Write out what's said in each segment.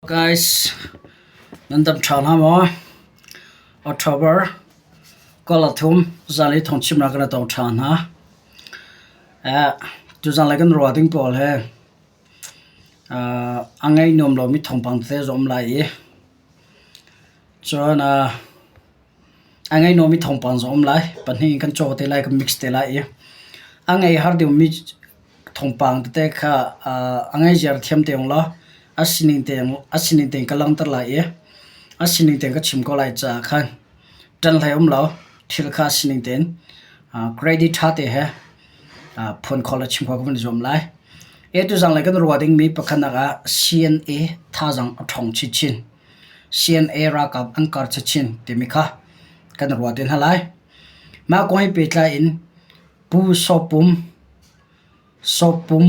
Guys, nan dam ṭha hna maw? October 23 zanlei thawngchimnak kan tong ṭha hna. Tuzanlei kan ruah ding pawl he a ngei nuam lomi thawngpang tete zong um lai i cun a ngei nuammi thawngpang zong um lai. Pahnih in kan caw te lai, kan mix te lai i a ngei har deuhmi thawngpang tete kha a ngeiziar thiam te ung law a sining tein ka langhter lai i a sining tein ka chim ko lai caah khan ṭan hlei um lo thil kha a sining tein credit ṭha te he phuan khawh le chim khawh ka van i zuam lai. Tuzanglei kan ruah dingmi pakhatnak ah CNA thazaang a ṭhawng chinchin. CNA ralkap an kar chinchin timi kha kan ruah te hna lai. Mah kong he pehtlai in Pu Saw Pum, Saw Pum,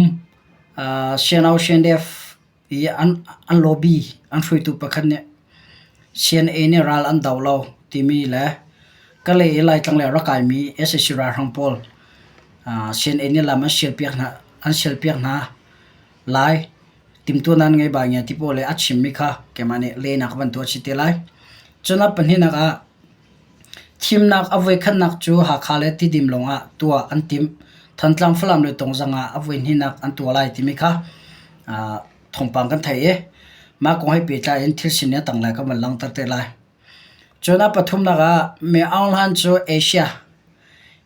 CNO CNDF i an lobby an hruaitu pakhat nih CNA nih ral an do lo timi le Kalay i Laitlang lei a rak kaimi sac ralhrang pawl CNA nih lam an sialpiak hna lai timhtuahnak an ngei bal ngia ti pawl le a chimmi kha keimah nih lehnak van tuah chih te lai. Cun a pahnihnak ah Thimnak a voikhatnak cu Hakha le Tidim lawngah tuah an timh. Thantlang, Falam le Tongzang ah a voihnihnak an tuah lai timi kha thawngpang kan theih i mah kong he pehtlai in thil sining a tanglei kan van langhter te lai. Cun a pathumnak ah Mee Aung Hlaing cu Asia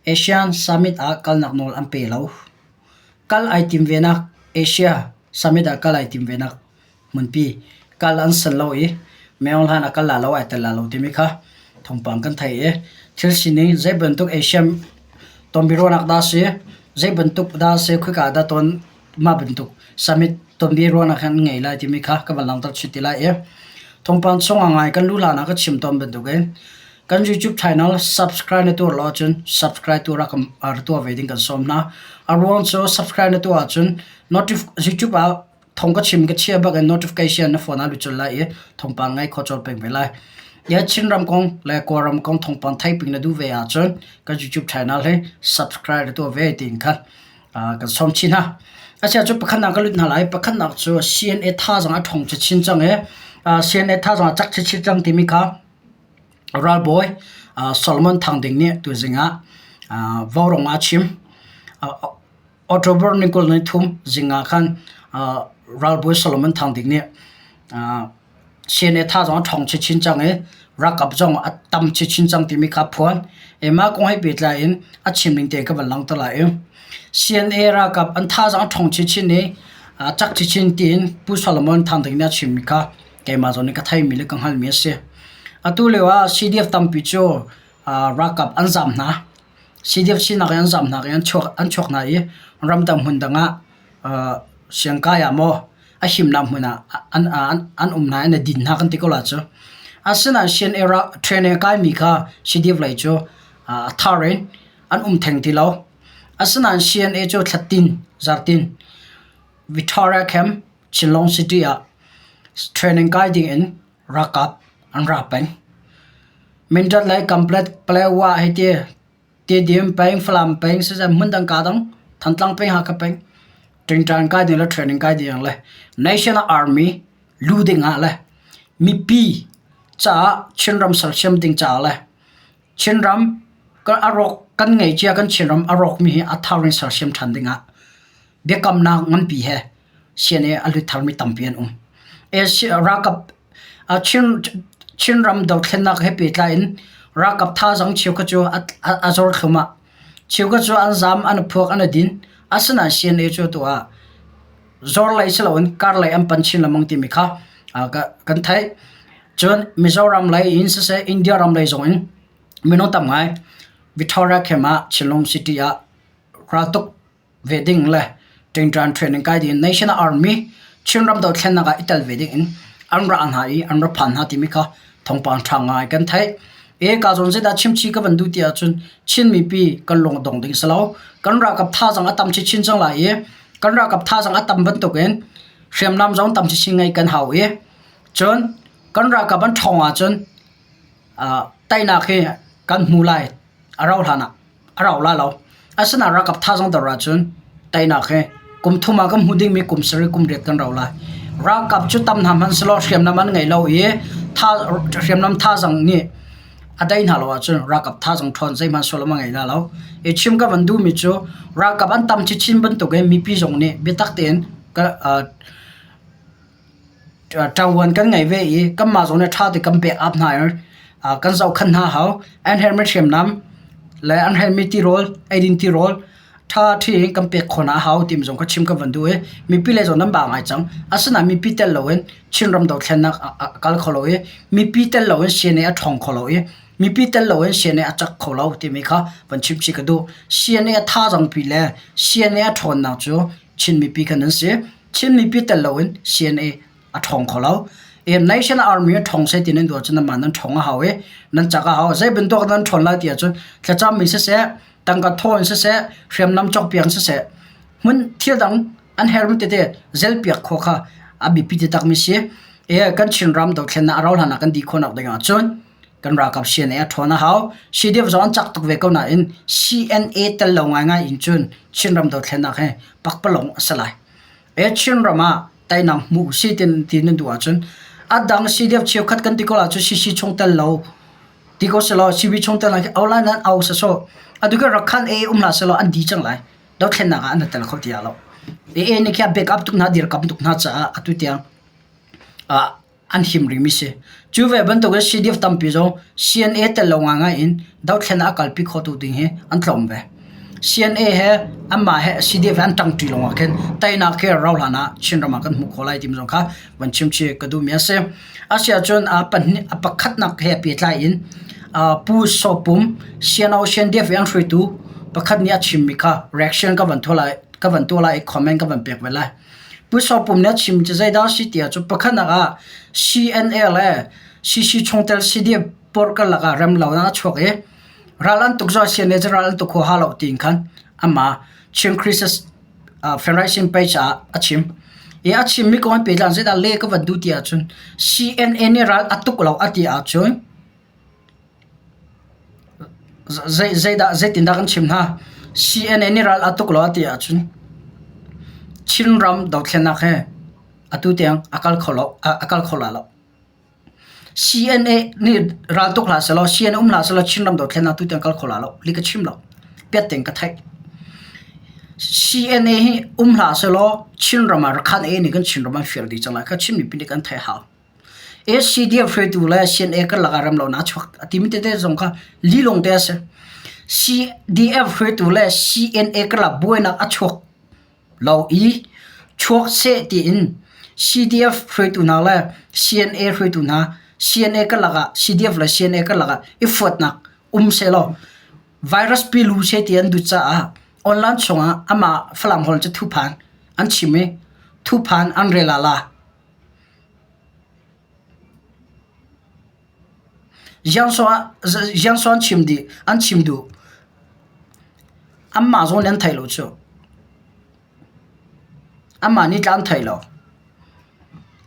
ASEAN Summit ah kalnak nawl an pe lo. Kal ai tim venak Asia Summit ah kal ai tim venak hmunpi kal an san lo i Myo hlan a kal la lo ai tel la lo timi kha thawngpang kan thei i thil sining zei bantuk Asia tonbiaruahnak dah si zei bantuk dah si khoika dah ton mah bantuk summit tonbiaruahnak an ngei lai timi kha ka van langhter chih ti lai i thawngpang chung ah ngai kan lu hlan ah ka chim tawn bantukin kan YouTube channel subscribe na tuah lo ahcun subscribe tuah rak tuah ve ding kan sawm hna. A ruang cu subscribe na tuah ahcun YouTube ah thong ka chim ka chia bak in notification na phone ah lut colh lai i thawngpang ngai kho colh peng ve lai. Ya Chinram kong le Kawlram kong thawngpang theiping na duh ve ahcun kan YouTube channel hi subscribe na tuah ve tiin khan kan sawm chin ha. Asia cu pakhatnak ka lut hna lai. Pakhatnak cu CNA thazaang a ṭhawng chin cang i CNA thazaang a cak chin cang timi kha ralbawi Solomon Thang Ding nih tuzing ah Vaurawng ah a chim. October ni 23 zing ah khan ralbawi Solomon Thang Ding nih CNA thazaang a ṭhawng chinchin cang i ralkap zong a tam chinchin cang timi kha a phuan. Mah kong he pehtlai in a chim ning tein ka van langhter lai i CNA ralkap an thazaang a ṭhawng chinchin i a cak chinchin tiin Pu Solomon Thang Ding nih a chimmi kha keimah zong nih ka theimi le ka hngalhmi a si. Atu lio ah CDF tampi cu ralkap an zaam hna. CDF sinak in an zam hna i an chuak hna i ramdang hmundang ah siangkai ah maw a himnak hmun ah an um hna i an i din hna kan ti ko lai cu. Asinain CNA train a kaimi kha CDF lei cu a thar in an um theng ti lo. Asinain CNA cu thlatin zartin Victoria Camp Shillong City ah training kai ding in ralkap an ra peng. Mindat le Kanpetlet, Paletwa hei ti, Tedim peng, Falam peng, siseh hmundang kaa dang, Thantlang peng, Hakha peng, ṭingṭan kai ding le training kai ding le National Army lu ding ah le mipi caah Chinram sersiam ding caah le Chinram a rawk kan ngeihcia kan Chinram a rawkmi hi a thar in sersiam ṭhan ding ah biakamnak nganpi he CNA a lut tharmi tampi an um. Ralkap Chinram dothlennak he pehtlai in ralkap thazaang cheukhat cu a zor thluahmah. Cheukhat cu an zaam, an i phuak, an i din. Asinain CNA cu atu ah zor lei si loin kar lei an pan chin lengmang timi kha kan theih. Cun Mizoram lei in siseh India ram lei zong in minung tam ngai Victoria Camp ah Shillong City ah raltuk ve ding le ṭingṭan training kai ding in National Army Chinram dothlennak ah i tel ve ding in an ra hna i an ra phan hna timi kha thawngpang ṭha ngai kan theih. E ka zawn zeidah chimchih ka van duh ti ahcun Chin mipi kan lung a dong ding si lo. Kan ralkap thazaang a tam chinchin cang lai i kan ralkap thazaang a tam bantukin hriamnam zong tam chinchin ngeih kan hau i cun kan ralkap an ṭhawng ahcun teinak hi kan hmu lai a rauh hlan ah. A rau lai lo. Asinain ralkap thazaang dor ahcun teinak hi kum thum ah kan hmuh dingmi kum sarih kum riat kan rau lai. Ralkap cu tam hna hmanh selaw hriamnam an ngei lo i hriamnam thazaang nih a dai hna lo ahcun ralkap thazaang ṭhawn zeihmanh sullam a ngei hna lo. I chim ka van duhmi cu ralkap an tam chinchin bantukin mipi zong nih biatak tein ṭavuan kan ngei ve i kanmah zong nih ṭha tein kan pek ap hna i kan zohkhenh hna hau. An herhmi hriamnam le an herhmi tirawl, eidin tirawl ṭha ṭhi kan pek khawh hna a hau timi zong kha chim ka van duh i mipi lei zong nan ba ngai cang. Asinain mipi tel loin Chinram dothlennak a kal kho lo i mipi tel loin CNA a ṭhawng kho lo i mipi tel loin CNA a cak kho lo timi kha van chim chih ka duh. CNA a thazaangpi le CNA a ṭhawnnak cu Chin mipi kha nan si. Chin mipi tel loin CNA a ṭhawng kho lo. Nation Army a ṭhawng seh ti nan duh ahcun nanmah nan ṭhawng a hau i nan cak a hau. Zei bantuk nan ṭhawn lai ti ahcun thlacam in siseh, tangka thaw in siseh, hriamnam cawkpiak in siseh, hmun thil dang an hermi tete zelpiak khawh kha a biapi taktakmi si. I kan Chinram dothlennak a rauh hlan ah kan dih khawhnak ding ahcun kan ralkap CNA a ṭhawn a hau. CDF zong an cak tuk ve ko nain CNA tel lo ngaingai in cun Chinram dothlennak hi pakpalawng a si lai. Chinram ah teinak hmuh si ti nan duh ahcun a dang CDF cheukhat kan ti ko ahcun CC chung tel lo ti ko selaw CB chung tel lo au lai nan au sawsawh atu khi Rakhan AA um hlah selaw an di cang lai dothlennak ah an tel kho ti lo. AA nih khi a back up tuk hna dirkamh tuk hna caah atu tiang ah an him rihmi si. Cu ve bantuk in CDF tampi zong CNA tel lo ngaingai in dothlennak a kalpi khotu ding hi an tlawm ve. CNA he anmah he CDF he an ṭangṭi lawngah khin teinak khi rauhhlan ah Chinram ah kan hmuh khawh lai timi zong kha van chimchih ka duhmi a si. Asiahcun a pahnih a pakhatnak he pehtlai in Pu Saw Pum CNO CNDF i an hruaitu pakhat nih a chimmi kha reaction ka van tuah lai ka van tuah lai i comment ka van pek ve lai. Pu Saw Pum nih a chim cu zeidah a si ti ahcun pakhatnak ah CNA le CC chungtel CDF pawl karlak ah remlonak a chuak i ral an tuk zong CNA cu ral an tuk huaha lo tiin khan amah Chin Crisis Federation page ah a chim. I a chimmi kong an pehtlai zeidah le ka van duh ti ahcun CNA nih ral a tuk lo a ti ahcun Zeidah zeitindah kan chim hna? CNA nih ral a tuk lo a ti ahcun Chinram dothlennak he atu tiang a kal kho lo a kal kho lai lo. CNA nih ral tuk hlah sehlaw CNA um hlah sehlaw Chinram dothlennak atu tiang kal kho lai lo. Li ka chim lo. Piat tein ka theih. CNA hi um hlah sehlaw Chinram ah Rakhan A nih kan Chinram an fir dih cang lai. Kha Chin mipi nih kan theih hau. ACDF hruaitu le CNA karlak ah remlonak a chuak a timi tete zong kha lilawng te a si. CDF hruaitu le CNA karlak buainak a chuak lo i chuak seh tiin CDF hruaitu hna le CNA hruaitu hna CNA karlak ah CDF le CNA karlak ah i fuatnak um sehlaw virus pilu seh ti an duh caah online chungah amah Falam holh cu thuphan an chim i thuphan an rel ah la. Ziangsaw an chim dih, an chim duh. Anmah zong nih an theih lo cu. Anmah nih tla an thei lo.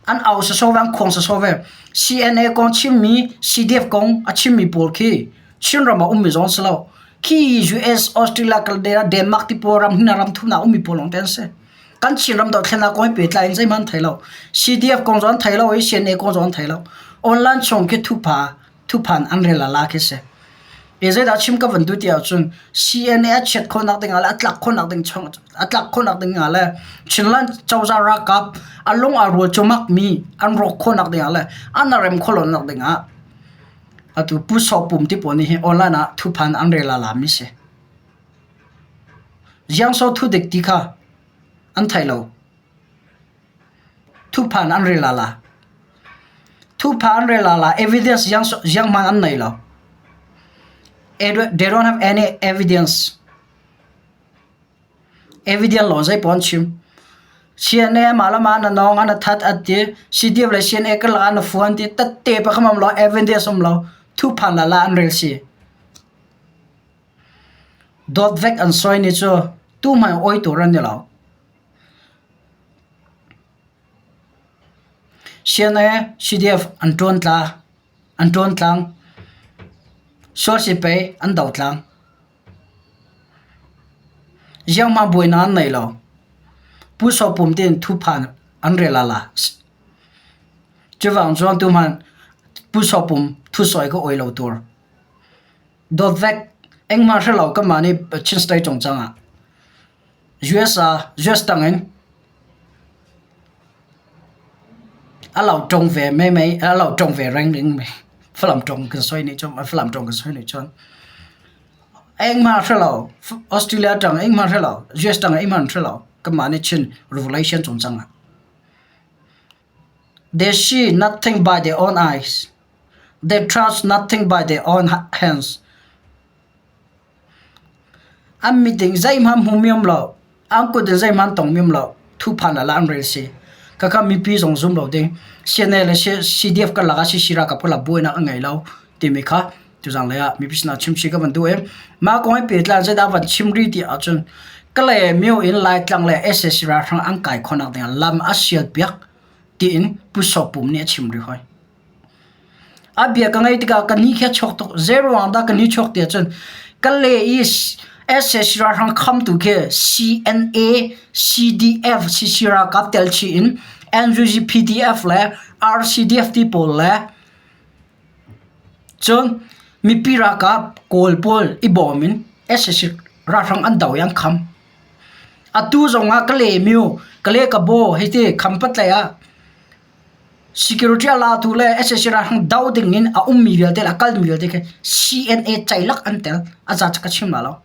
An au sawsawh ve, an khuang sawsawh ve. CNA kong chimmi, CDF kong a chimmi pawl khi Chinram ah ummi zong an si lo. Khi US, Australia, Canada, Denmark ti pawl ram hna ram thumnak ummi pawl lawng te an si. Kan Chinram dohthlennak kong he pehtlai in zeihmanh an thei lo. CDF kong zong an thei lo i CNA kong zong an thei lo. Online chung khi thupha thuphan an rel ala khi si. E zeidah chim ka van duh ti ahcun CNA a chiat khawhnak ding ah le a tlak khawhnak ding chung a tlak khawhnak ding ah le Chinland cozah ralkap a lung aa rual cumak mi an rawk khawhnak ding ah le an rem khawhlonak ding ah atu Pu Saw Pum ti pawl nih hi online ah thuphan an rel ala mi si. Ziangsaw thudik ti kha an thei lo. Thuphan an rel ala. Thuphan an rel ala. Evidence zianghman an nei lo. They don't have any evidence. Evidence lo zei pawn chim. CNA mah le mah na nawng an that at ti. CDF le CNA ka lak an fuan ti. Tatte pa khamam lo evidence um lo. Thuphan la la an rel si. Dawt vek an sawi ni cu tuhmanh awi tur an ni lo. CNA, CDF an ṭuan tla, an ṭuan tlang. Sual sipei an do tlang. Zianghmah buainak an nei lo. Pu Saw Pum tiin thuphan an rel ala. Cuvang cun tuhmanh Pu Saw Pum thusawi ka oi lo tur. Dawt vek engmah hrelo kanmah nih Chin State cungcang ah US ah US tangin a lo ṭong ve meimei a lo ṭong ve reng ding mi Falam ṭong kan soi nih cun Falam ṭong kan soi nih cun engmah hrelo Australia ṭang engmah hrelo US tang engmah hrelo kanmah nih Chin Revolution cungcang ah They see nothing by their own eyes. They trust nothing by their own hands. An mit in zeihmanh hmu mi um lo. An kut in zeihmanh tong mi um lo. Thuphan ala an rel si. Khakha mipi zong zum lo ding. CNA le CDF karlak ah CC ralkap karlak buainak an ngei lo timi kha tuzang lei ah mipi sinah chimchih ka van duh i mah kong he pehtlai in zeidah van chim rih ti ahcun Kalay myo in Laitlang le sac ralhrang an kai khawhnak dingah lam a sial piak tiin Pu Saw Pum nih a chim rih hoi. A bia ka ngaih tikah ka ni khi a chuak tuk. Zeiruang dah ka ni chuak ti ahcun Kalay i sac ralhrang khamtu khi CNA, CDF, CC ralkap tel chih in NUG PDF le RCDF ti pawl le Cun mipi ralkap Kawl pawl i bawm in sac ralhrang an do i an kham. Atu zong ah Kale myo, Kale Kabaw hei ti Khampat lei ah security a latu le sac ralhrang do ding in a ummi vialte le a kalmi vialte khi CNA ceilak an tel. A za cu ka chim la lo.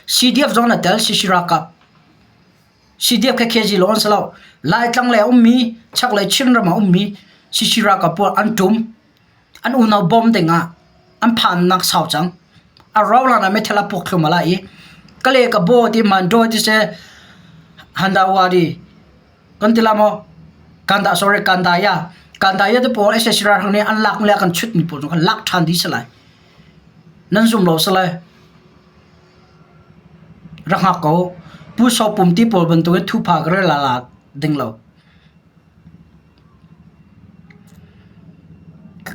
CDF zong an tel, CC ralkap. CDF kha KG lawng an si lo. Laitlang lei a ummi, chaklei Chinram ah ummi CC ralkap pawl an ṭum. An unau bawm ding ah an phannak sau cang. A rau hlan ah meithal a puak thluahmah lai i Kale ka baw ti Mandaw ti seh Handawari kan ti la maw? Kanda sorry Kandaya. Kandaya te pawl sac ralhrang nih an lak le kan chutmi pawl cu kan lak ṭhan dih si lai. Nan zum lo si lai. Rak hngak ko. Pu Saw Pum ti pawl bantukin thupha ka rel la ding lo.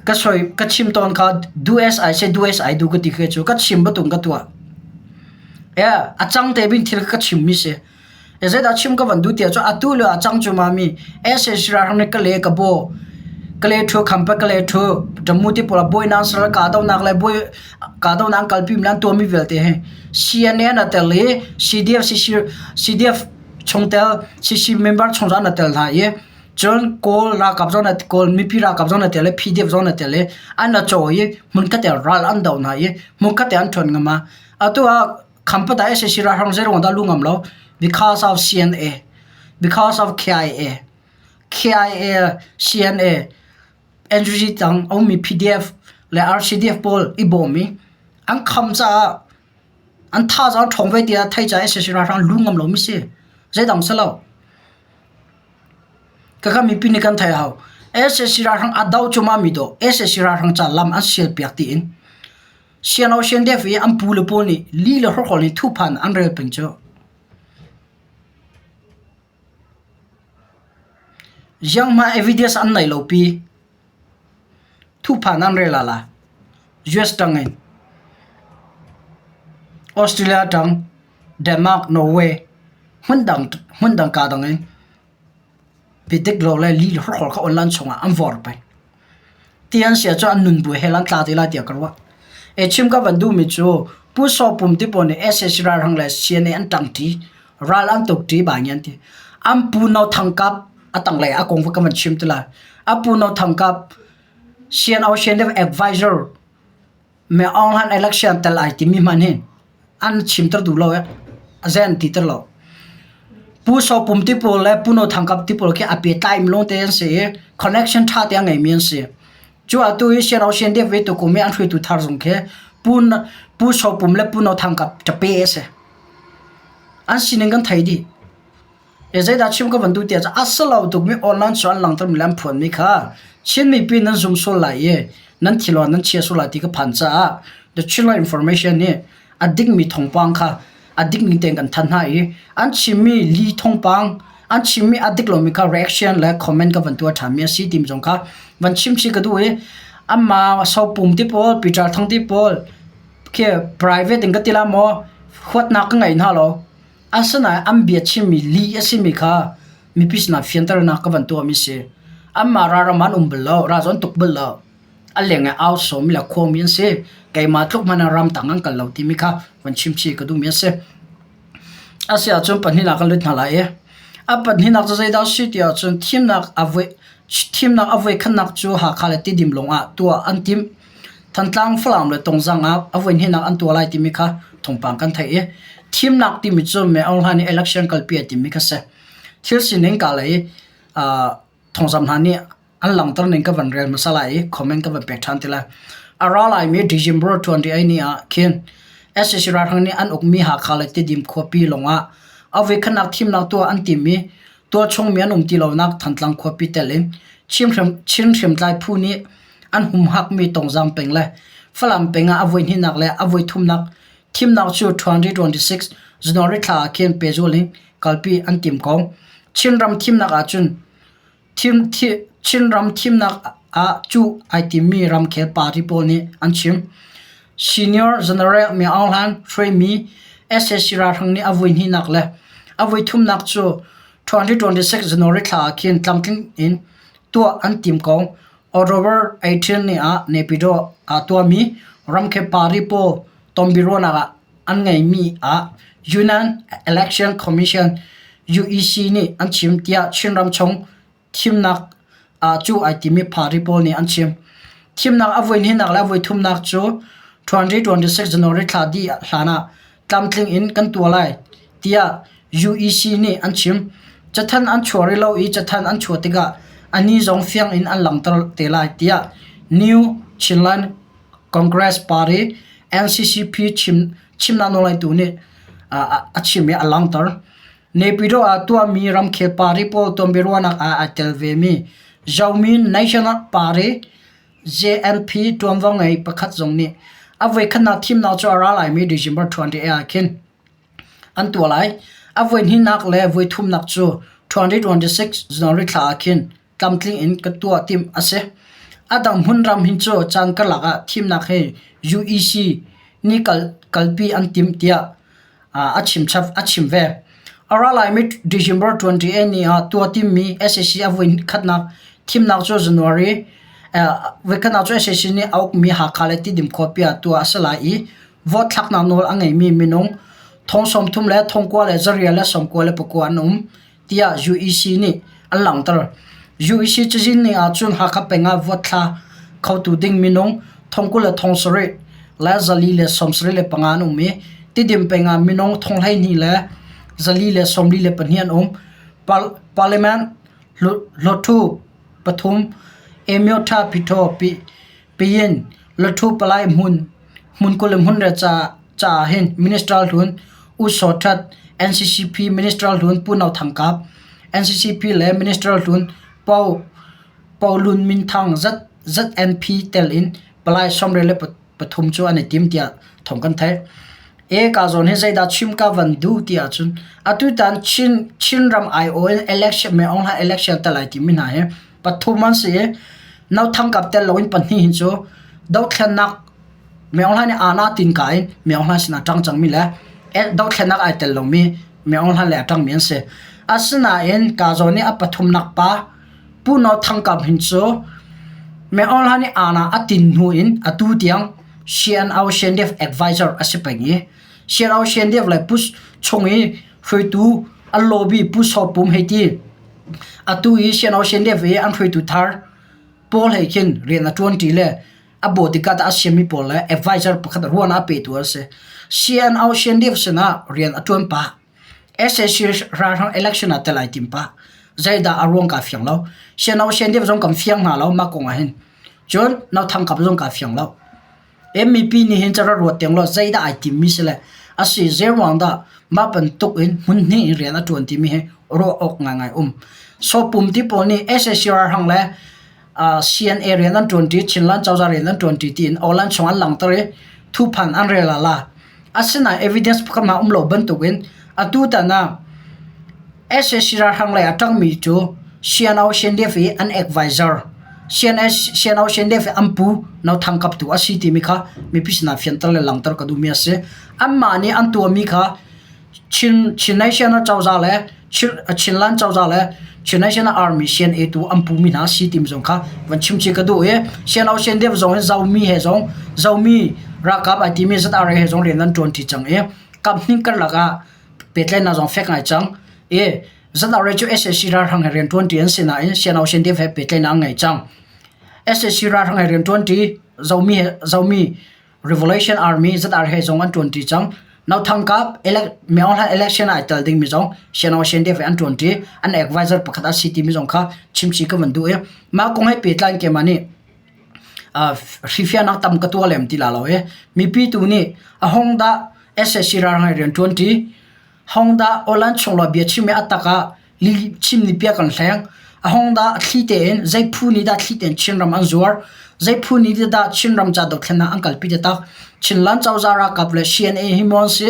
Ka soi ka chim tawn kha do as I say do as I do ka ti khi cu ka chim bantuk ka tuah. Yeah, a cang te bin thil ka chim mi si. Zeidah chim ka van duh tiah cun atu le a cang cuahmah mi sac ralhrang nih Kale ka baw, Kale ṭhu khampat Kale ṭhu Tamu ti pawl ah bawinak sal kahdohnak le bawi kahdohnak an kalpi mi le an tuahmi vialte hi CNN a tel i CDF CDF chungtel CC member chung zong an tel hna i cun Kawl ralkap zong Kawl mipi ralkap zong an tel i PDF zong an tel i an i caw i hmunkhat ah ral an doh hna i hmunkhat ah an ṭhuan ngam. Atu ah Khampat ah sac ralhrang zeiruang dah lu ngam lo? Because of CNA, because of KIA, KIA, CNA, NUG tang a ummi PDF le RCDF pawl i bawm i an kham caah an thazaang ṭhawng ve tiah theih caah sac ralhrang lu ngam lomi si. Zeidang si lo. Khakha mipi nih kan theih a hau. Sac ralhrang a do cuahmah mi dawh sac ralhrang ca lam an sial piak tiin Sian Ocean Depth i an pu le pawl nih li le hrawkhrol nih thuphan an rel peng cu. Zianghmah evidence an nei lo pi. Thuphan an rel ala. US tang in Australia tang Denmark, Norway hmundang hmundang ka dang in Biadik lo le lih le hrawkhrol kha online chungah an vor peng. Ti an si ahcun an nun bu hell an tla te lai tiah ka ruah. E chim ka van duhmi cu Pu Saw Pum ti pawl nih sac ralhrang le CNA an ṭangṭi, ral an tukṭi ba ngi an ti. An pu No Thang Kap a tanglei a kong ka van chim ti lai. A pu No Thang Kap CNO CNF advisor Me Aung Hlan election tel ai timi hmanh hi an chimter duh lo i a zei an titer lo. Pu Saw Pum ti pawl le Pu No Thang Kap ti pawl khi a pehtlai mi lawngte an si i connection ṭha te a ngeimi an si. Cu atu hi Sian Sian Dep ve tukum i an hruaitu thar zong khi Pu, Pu Saw Pum le Pu No Thang Kap ṭape a si. An sining kan thei dih. Zeidah chim ka van duh tiah a si lo tukmi online cu an langhtermi le an phuanmi kha Chin mipi nan zum sual lai i nan thilon nan chia sual lai ti ka phan caah The Chinland Information nih a dikmi thawngpang kha a dikning tein kan thanh hna i an chimmi li thawngpang an chimmi a dik lomi kha reaction le comment ka van tuah ṭhanmi a si timi zong kha van chim chih ka duh i amah Sopum ti pawl Peter Thang ti pawl khi private in ka ti la maw huatnak ka ngei hna lo. Asinain an bia chimmi lih a simi kha mipi sinah fianternak ka van tuahmi si. Anmah ralram ah an um bal lo, ral cu an tuk bal lo. A leng i au sawmi le khuangmi an si. Keimah tluk hmanh ah ramtang an kal lo timi kha van chim chih ka duhmi a si. A si ahcun pahnihnak kan lut hna lai i a pahnihnak cu zeidah a si ti ahcun thimnak a voi thimnak a voikhatnak cu Hakha le Tidim lawng ah tuah an timh. Thantlang, Falam le Tongzang ah a voihnihnak an tuah lai timi kha thawngpang kan theih i thimnak timi cu Myo Aung Hlaing nih election kalpi a timmi kha si. Thil sining ka lei thawngzamh hna nih an langhter ning ka van rel hmasa lai i comment ka van pek ṭhan ti lai. A ra laimi December 28 ni ah khin sac ralhrang nih an ukmi Hakha le Tidim khuapi lawngah a voikhatnak thimnak tuah an tim i tualchungmi an um ti lonak Thantlang khuapi tel in Chin hriamtlai phu nih an humhakmi Tongzang peng le Falam peng ah a voihnihnak le a voithumnak thimnak cu 2026 January thla ah khin pehzul in kalpi an tim ko. Chinram thimnak ahcun Chinram thimnak ah cuh ai timmi ramkhel party pawl nih an chim. Senior General Myo Aung Hlaing hruaimi sac ralhrang nih a voihnihnak le a voithumnak cu 2026 January thla ah khin tlamtling in tuah an tim ko. October 18 ni ah Naypyidaw ah tuahmi ramkhel party pawl tonbiaruahnak ah an ngeihmi ah Union Election Commission UEC nih an chim tiah Chinram chung thimnak ah cu ai timi party pawl nih an chim. Thimnak a voihnihnak le a voithumnak cu 2026 January thla dih hlan ah tlamtling in kan tuah lai tiah UEC nih an chim. Cathanh an chuah rih lo i cathanh an chuah tikah a ni zong fiang in an langhter te lai tiah New Chinland Congress Party NCCP chim chimnak nawlngeitu nih a chim i a langhter. Naypyidaw ah tuahmi ramkhel party pawl tuanbiaruahnak ah aa tel vemi Zomi National Party JNP ṭuanvo ngei pakhat zong nih a voikhatnak thimnak cu a ra laimi December 28 ah khin an tuah lai. A voihnihnak le voithumnak cu 2026 January thla ah khin tlamtling in ka tuah timh a si. A dang hmunram hin cu caan karlak ah thimnak hi UEC nih kalpi an timh tiah a chim chap a chim ve. A ra laimi December 28 ni ah tuah timmi sac a voi khatnak thimnak cu January voi khatnak cu sac nih a ukmi Hakha le Tidim khuapi ah tuah a si lai i vote thlaknak nawl a ngeimi minung thong 30 le thong 9 le zaria le 99 an um. tiah UEC nih an langhter. UEC cazin ning ahcun Hakha peng ah vote thla khotu ding minung thong 20 le thong 7 le 4 le 75 an um i Tidim peng ah minung thong 12 le 4 le 42 an um. Parliament Hluttaw pathum Amyotha Pyithu Pyin Hluttaw Palai hmun hmun 20 le hmun riat caah hin Minister hlun U Saw That, NCCP Minister hlun Pu No Thang Kap, NCCP le Minister hlun Pau Pau Lun Min Thang ZNP tel in palai 23 cu an i tim tiah thawng kan theih. E ka zawn hi zeidah chim ka van duh ti ahcun atutan Chin Chinram aiawh in election Myo Aung Hlaing election tel ai timi hna hi pathum an si i No Thang Kap tel loin pahnih hin cu dothlennak Myo Aung Hlaing nih aana tin ka in Myo Aung Hlaing sinah ṭang cangmi le dothlennak ai tel lomi Myo Aung Hlaing le a ṭangmi an si. Asinain ka zawn i a pathumnak pa Pu No Thang Kap hin cu Myo Aung Hlaing nih aana a tin hnu in atu tiang CNO CNDF advisor a si peng i CNO CNDF le Pu chung i hruaitu an lobby Pu Saw Pum hei ti atu i CNO CNDF i an hruaitu thar pawl he khin rian a ṭuanṭi le a bodyguard a siami pawl le advisor pakhat ruan a petu an si. CNO CNDF sinah rian a ṭuan pah. SAC ralhrang election ah tel ai tim pah. Zeidah a ruang kaa fiang lo. CNO CNDF zong kan fiang hna lo mah kong ah hin. Cun No Thang Kap zong kaa fiang lo. MEP nih hin cara ruat tiang law zeidah ai timmi si le a si zeiruang dah mah bantuk in hmun hnih in rian a ṭuan timi hi ruah awk ngaingai um. Sawpum ti pawl nih SAC ralhrang le CNA rian an ṭuanṭi, Chinland cozah rian an ṭuanṭi tiin awlan chung an langhter i thuphan an rel ah la. Asinain evidence pakhat hmanh um lo bantukin atutan ah SAC ralhrang lei ah ṭangmi cu CNO CNDF i an advisor CNO CNDF i an pu No Thang Kap tu a si timi kha mipi sinah fianter le langhter ka duhmi a si. Anmah nih an tuahmi kha. Chin Chin Nation cozah le Chinland cozah le Chin Nation Army CNA tu an pumi hna si timi zong kha van chim chih ka duh i CNO CNDF zong in Zomi he zong Zomi ralkap ai timi ZRA he zong rian an ṭuanṭi cang i kaphnih karlak ah pehtlaihnak zong fek ngai cang i ZRA cu sac ralhrang he rian ṭuanṭi an si nain CNO CNDF he pehtlaihnak an ngei cang. Sac ralhrang he rian ṭuanṭi Zomi he Zomi Revolution Army ZR he zong an ṭuanṭi cang. Nauthang kap Myaung Hlan election ah ai tel dingmi zong Shannon Shendef he an ṭuanṭi. An advisor pakhat a si timi zong kha chimchih ka van duh i mah kong he pehtlai in keimah nih hrifiahnak tam ka tuah lem ti la lo i mipi tu nih a hong dah SAC ralhrang he rian ṭuanṭi hong dah Awlan chunglaw biachim i a tak ah Chim nih piak an hleng. A hong dah thli tein zei phu nih dah thli tein Chinram an zuar? Zei phu nih dah Chinram ca dothlennak an kalpi taktak? Chinland cozah ralkap le CNA hi maw an si?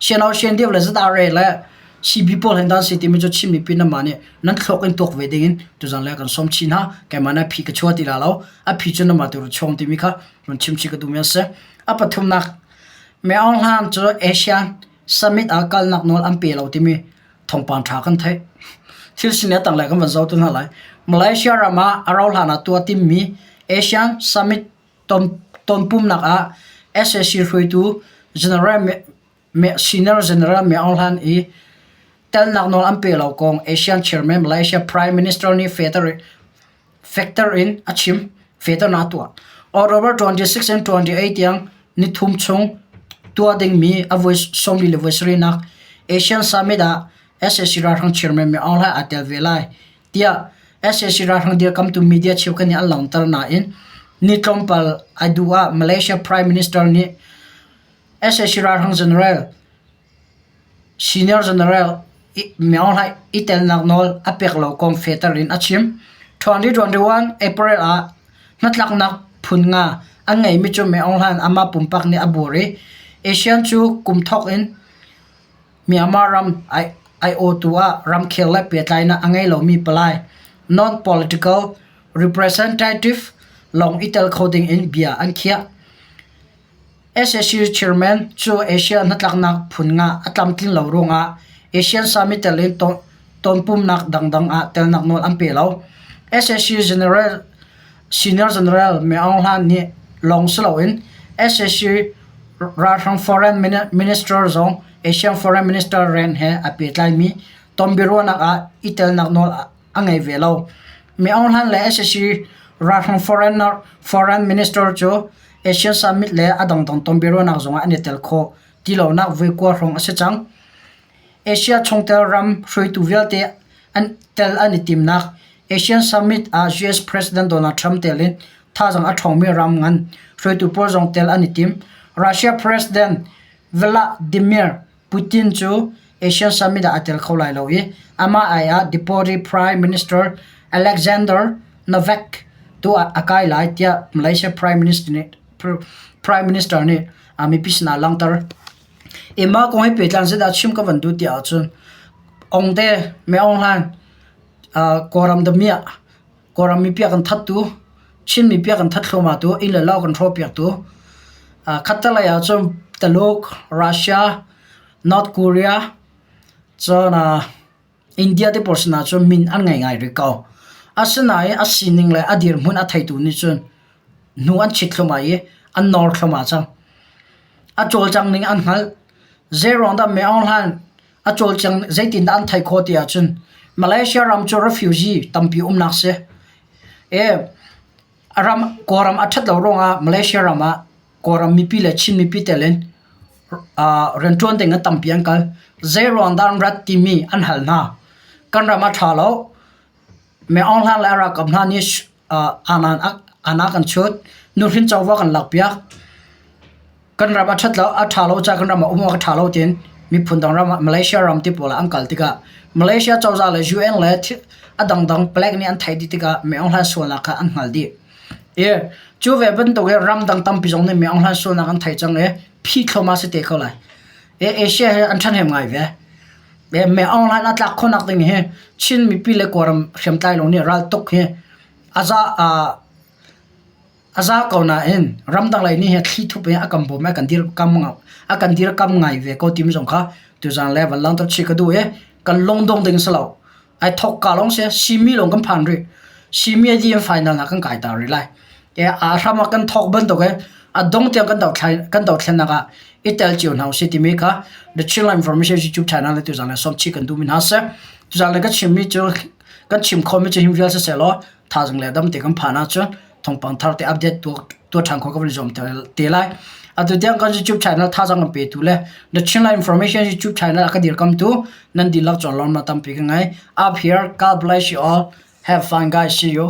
CNO CNDF le ZRA le CB pawl hin dah an si timi cu Chin mipi nanmah nih nan thluak in tuak ve ding in tuzan le kan sawm chin hna. Keimah nih a phi ka chua ti la lo. A phi cu nanmah tu chawng timi kha run chim chih ka duhmi a si. A pathumnak, Mei Aung Hlaing cu ASEAN summit ah kalnak nawl an pe lo timi thawngpang ṭha kan theih. Thil sining a tanglei kan van zoh te hna lai. Malaysia ram ah a rauhhlan ah tuah timmi ASEAN Summit tonpumnak ah sac hruaitu General Senior General Min Aung Hlaing i telnak nawl an pe lo kong ASEAN Chairman Malaysia Prime Minister nih fekter in a chim. Fehternak a tuah. October 26 and 28 tiang nithum chung tuah dingmi a voi 40 le voi sarihnak ASEAN Summit ah sac ralhrang chairman Min Aung Hlaing aa tel ve lai tiah sac ralhrang dirkamtu media cheukhat nih an langhter nain ni tlawmpal a duh ah Malaysia Prime Minister nih sac ralhrang general Senior General Min Aung Hlaing i telnak nawl a pek lo kong fehter in a chim. 2021 April ah hnatlaknak phun nga an ngeimi cu Min Aung Hlaing amah pumpak nih a buar i ASEAN cu kum thawk in Myanmar ram aiawhtu ah ramkhel le pehtlainak a ngei lomi palai non-political representative lawng i tel kho ding in bia an khiah. Sac chairman cu Asia hnatlaknak phun nga a tlamtlin lo ruangah ASEAN Summit tel in tonpumnak dangdang ah telnak nawl an pe lo. Sac General Senior General Min Aung Hlaing nih lawng si loin sac ralhrang Foreign Minister zong ASEAN Foreign Minister rian he aa pehtlaimi tonbiaruahnak ah i telnak nawl a ngei ve lo. Min Aung Hlaing le sac ralhrang Foreign Minister cu ASEAN Summit le a dangdang tonbiaruahnak zongah an i tel khawh ti lonak voikua hrawng a si cang. Asia chungtel ram hruaitu vialte an tel an i timnak ASEAN Summit ah US President Donald Trump tel in thazaang a ṭhawngmi ram ngan hruaitu pawl zong tel an i tim. Russia President Vladimir Putin cu ASEAN Summit ah a tel kho lai lo i amah ai ah Deputy Prime Minister Alexander Novak tu ah a kai lai tiah Malaysia Prime Minister nih Prime Minister nih mipi sinah a langhter. Mah kong he pehtlai zeidah chim ka van duh ti ahcun Ong te Me Aung Hlaing Kawlram damiah Kawlram mipi a kan thattu Chin mipi a kan that thluahmah tu inn le lo a kan hrawhpiak tu khattelei ahcun Taluk, Russia, North Korea, cun India te pawl sinah cun min an ngei ngai rih ko. Asinain a sining le a dirhmun a theitu nih cun hnu an chit thluahmah i an nawr thluahmah cang. A cawlcang ning an hngalh. Zeiruang dah Min Aung Hlaing a cawlcang zeitindah an theih khawh ti ahcun Malaysia ram cu refugee tampi umnak si. E a ram Kawlram a ṭhat lo ruangah Malaysia ram ah Kawlram mipi le Chin mipi tel in rianṭuan ding in tampi an kal. Zeiruang dah an rat timi an hal hna. Kan ram a ṭha lo. Min Aung Hlaing le a ralkap hna nih aana kan chut. Nuhrin covo kan lakpiak. Kan ram a ṭhat lo, a ṭha lo caah kan ram ah um awk a ṭha lo tiin miphun dang ram ah Malaysia ram ti pawl ah an kal tikah Malaysia cozah le UN le a dangdang palek nih an theih dih tikah Min Aung Hlaing sualnak kha an hngalh dih. I cu ve bantuk in ramdang tampi zong nih Min Aung Hlaing sualnak an theih cang i phi thluahmah si te kho lai. I Asia hi an ṭhahnem ngai ve. Min Aung Hlaing a tlak khawhnak ding hi Chin mipi le Kawlram hriamtlai lawng nih raltuk hi a za A za ko nain ramdang lei nih hin thli thup in a kan bawm i a kan dirkam a kan dirkam ngai ve ko timi zong kha Tuzan le van langhter chih ka duh i kan lungdong ding si lo. Ai thok ka lawng si simi lawng kan phan rih. Simi a dih in final ah kan kai ta rih lai. E a hram ah kan thok bantuk i a dong tiang kan dothlen kan dothlennak ah i tel cio hna usih timi kha The Chinland Information YouTube channel le tuzan le sawm chih kan duhmi hna si. Tuzan le ka chimmi cu kan chim khawhmi cu him vial siseh law thazaang le dam te kan phan ahcun thawngpang thar te update tuah ṭhan khawh ka van i zuam te lai. Atu tiang kan YouTube channel thazaang kan petu le The Chinland Information YouTube channel a ka dirkamtu nan dihlak cawn lawmnak tampi ka ngei. Up here, God bless you all. Have fun guys. See you.